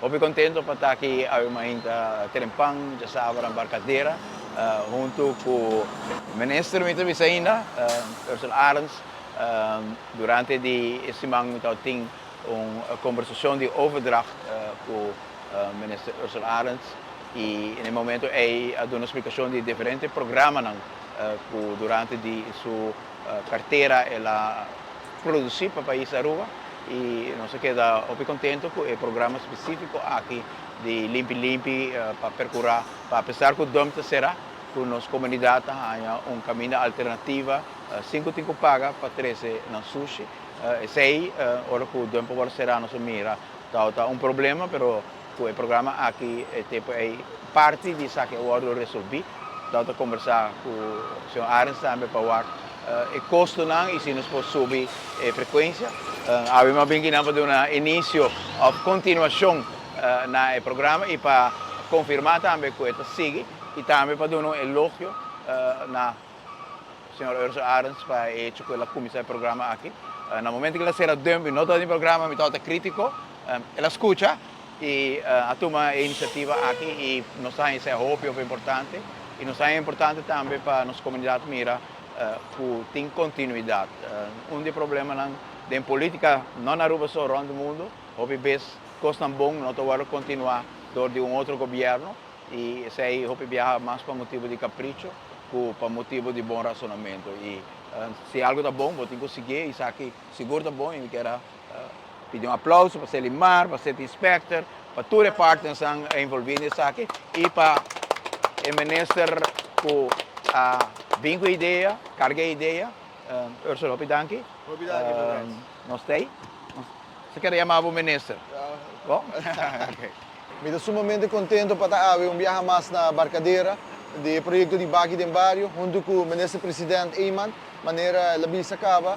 Hopi contento pa ta aki awe mainta trempan djasabra Barcadera hunto cu Minister mi ta bisa ainda, Ursula Arends. Durante di e siman mi tabatin un conversacion di overdracht cu Minister Ursula Arends y na e momento ey a duna splicacion di diferente programanan cu durante di su cartera el a produci pa pais Aruba y nos a keda hopi contento cu e programa specifico aki di Limpi Limpi pa percura pa apesar cu dump ta cera cu nos comunidad ta haya un caminda alternativa sin cu tin cu paga pa trece nan sushi. Esey ora cu dump a worde cera nos a mira tabata un problema pero cu e programa aki e tempo ey parti di esaki a worde resolvi. Tabata combersa cu señor Arends tambe pa wak e costonan y si nos por subi e frecuencia. Awe mi a bin kinan pa duna inicio of continuacion na e programa y pa confirma tambe cu e ta sigui y tambe pa duna un elogio na Señor Ursel Arends pa e hecho cu el a cuminsa e programa aki. Na momento cu el a cera dump y no tabata tin programa mi tabata critico. El a scucha y a tuma e iniciativa aki y nos ta haña esei hopi hopi importante y nos ta haña importante tambe pa nos comunidad mira cu tin continuidad. Un di e problemanan den politica, no na Aruba so, rond mundo, hopi bes cosnan bon no ta wordo continua door di un otro gobierno y esei hopi biaha mas pa motibo di capricho cu pa motibo di bon razonamento y si algo ta bon bo tin cu siguié y esaki sigur ta bon y mi kier a Pidi un aplauso pa Selimar, pa City Inspector, pa tur e partnersnan envolvi den esaki y pa e minister cu a bin cu e idea, carga e idea. Ursula, hopi danki. Hopi danki, Lorenz. Nos ta ey. Nos kere yama bo minister. Bon? Ok. Mi ta sumamente contento pa ta awe un biaha mas na Barcadera di e proyecto di Baki den Bario hunto cu Minister President Eman. Manera el a bisa caba,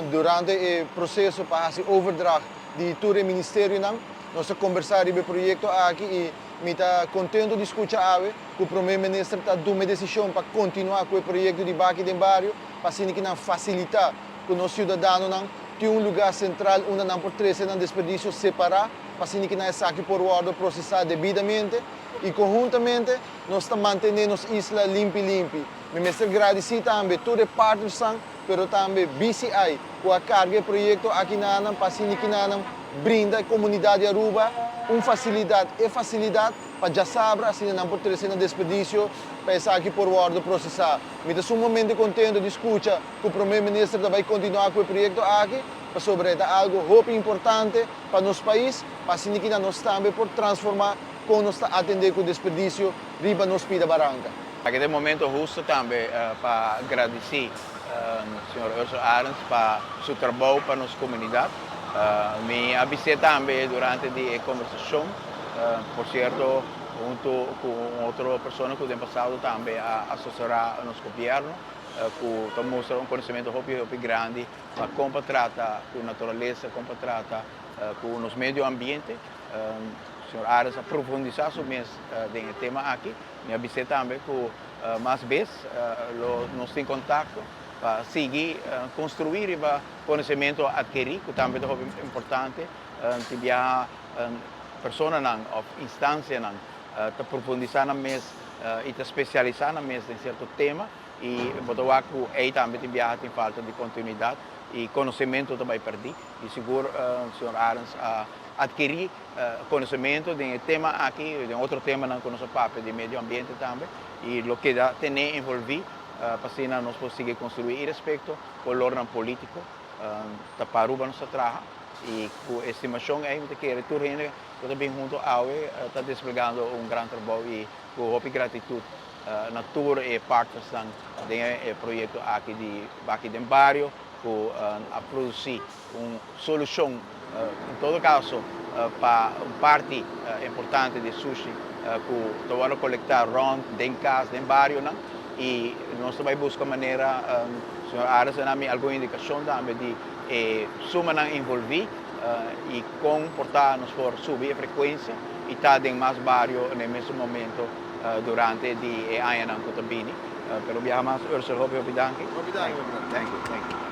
durante e proceso pa haci overdracht di tur e ministerionan, nos a combersa riba e proyecto aki y mi ta contento di scucha awe cu Prome Minister ta duma e decision pa continua cu e proyecto di Baki den Bario pa asina ki nan facilita cu nos ciudadanonan tin un lugar central unda nan por trece nan desperdicio separa pa asina ki nan esaki por wordo procesa debidamente y conhuntamente nos ta mantene nos isla limpi limpi. Mi mester gradisí tambe tur e partnersnan, pero tambe BCI ku a karga e proyekto aki na nan pa asina ki nan brinda e komunidat di Aruba un fasilidat, e fasilidat pa djasabra asina nan por trese nan desperdisio pa esaki por wòrdu prosesá. Mi ta sumamente kontento di skucha ku Prome Minister ta bai kontinuá ku e proyekto aki pasobra e ta algu hopi importante pa nos pais pa asina ki nan nos tambe por transformá kon nos ta atendé ku desperdisio riba nos pida baranka. Aki ta e momento husto tambe pa gradisí señor Ursel Arends pa su trabou pa nos komunidat. Mi a bis'é tambe durante di e kombersashon, por sierto hunto ku un otro persona ku den pasado tambe a asesorá nos gobièrnu, ku ta mustra un konosementu hopi hopi grandi pa kon pa trata ku naturalesa, kon pa trata ku nos medio ambiente. Señor Arends a profundisá su mes den e tema aki. Mi a bis'é tambe ku mas bes lo nos tin kontakto pa sigui konstruí riba konosementu atkerí ku tambe ta hopi importante. Tin biaha personanan òf instansianan ta profundisá nan mes i ta spesialisá nan mes den sierto tema i bo ta wak ku ei tambe tin biaha tin falta di kontinuidat i konosementu ta bai pèrdí. I sigur señor Arends a atkerí Konosementu den e tema aki i den otro temanan ku nos a papia di medio ambiente tambe i lo keda tene envolví pa asina nos por sigui konstruí irespekto kolornan polítiko ta pa Aruba nos ta traha i ku e estimashon ei mi ta kere tur hende ku ta bin huntu awe ta desplegando un gran trabou i ku hopi gratitut na tur e partnersnan den e proyekto aki di Baki den Bario ku a produsí un solushon en todo kaso pa un parti importante di sushi ku ta wòrdu kolektá rònt den kas, den barionan i nos ta bai buska manera, señor Ares a na mi algun indikashon tambe di e sumanan envolví i kon por ta nos por subi e frekuensia i ta den mas bario na e mesun momento durante di e añanan ku ta bini. Pero biaha mas Ursel hopi hopi danki. Hopi danki. Thank you, thank you.